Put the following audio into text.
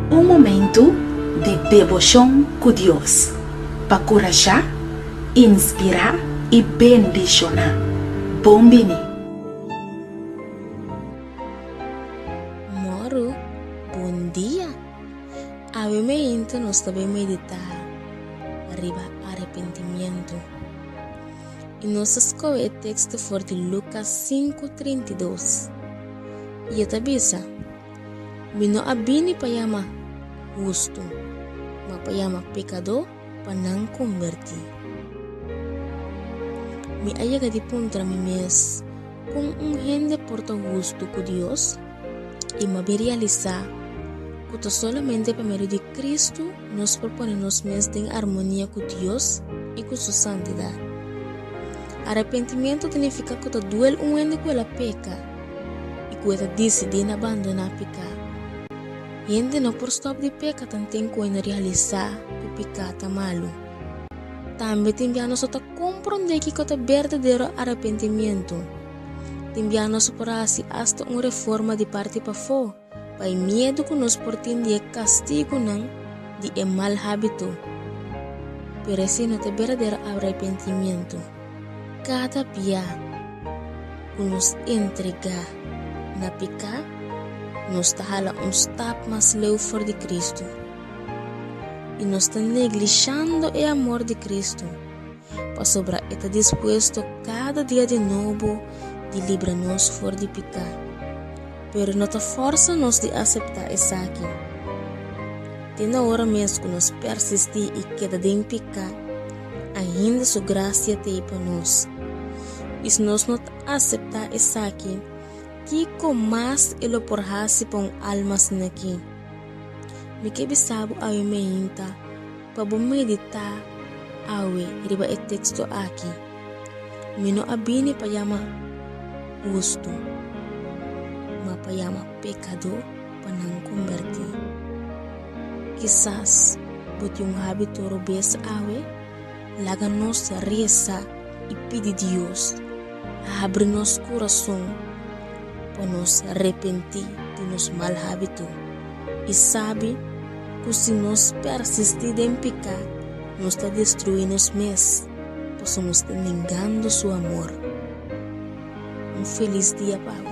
Un momentu di deboshon ku Dios pa kurashá, inspirá i bendishoná. Bon bini! Mòru, bon dia! Awe meinta nos ta bin meditá riba arepentimiento. I nos a skohe e teksto for di Lukas sinku, 32. I e ta bisa, Mi no a bini pa yama hustu, ma pa yama pekadó pa nan kombertí. Mi a yega di puntra mi mes kon un hende por ta hustu ku Dios, i mi a bin realisá ku ta solamente pa medio di Kristu nos por pone nos mes den armonia ku Dios i ku su santidat. Arepentimentu ta nifiká ku ta duel un hende ku el a peka i ku e ta disidí na bandoná piká. Hende no por stòp di peka tanten ku e no realisá ku piká ta malu. Tambe tin bia nos no ta komprondé kiko ta berdadero arepentimentu. Tin bia nos por hasi asta un reforma di parti pafó pa e miedu ku nos por tin di e kastigunan di e mal hábito. Pero esei no ta berdadero arepentimentu. Kada bia ku nos entregá na piká, nos ta hala un stap mas leu for di Kristu. I nos ta neglishando e amor di Kristu, pasobra e ta dispuesto kada dia di nobo di libra nos for di piká. Pero no ta fòrsa nos di aseptá esaki. Te na ora mes ku nos persistí i keda den piká, ainda su grasia t'ei pa nos. I si nos no ta aseptá esaki, kiko mas e lo por hasi pa un alma asin'akí? Mi ke bisa bo awe meinta pa bo meditá awe riba e teksto aki. Mi no a bini pa yama hustu, ma pa yama pekadó pa nan kombertí. Kisas bo tin un hábito robes awe? Laga nos resa i pidi Dios habri nos kurason pa nos repentí di nos mal hábito i sabi ku si nos persistí den piká, nos ta destruí nos mes pasobra nos ta nengando su amor. Un felis dia pa bo.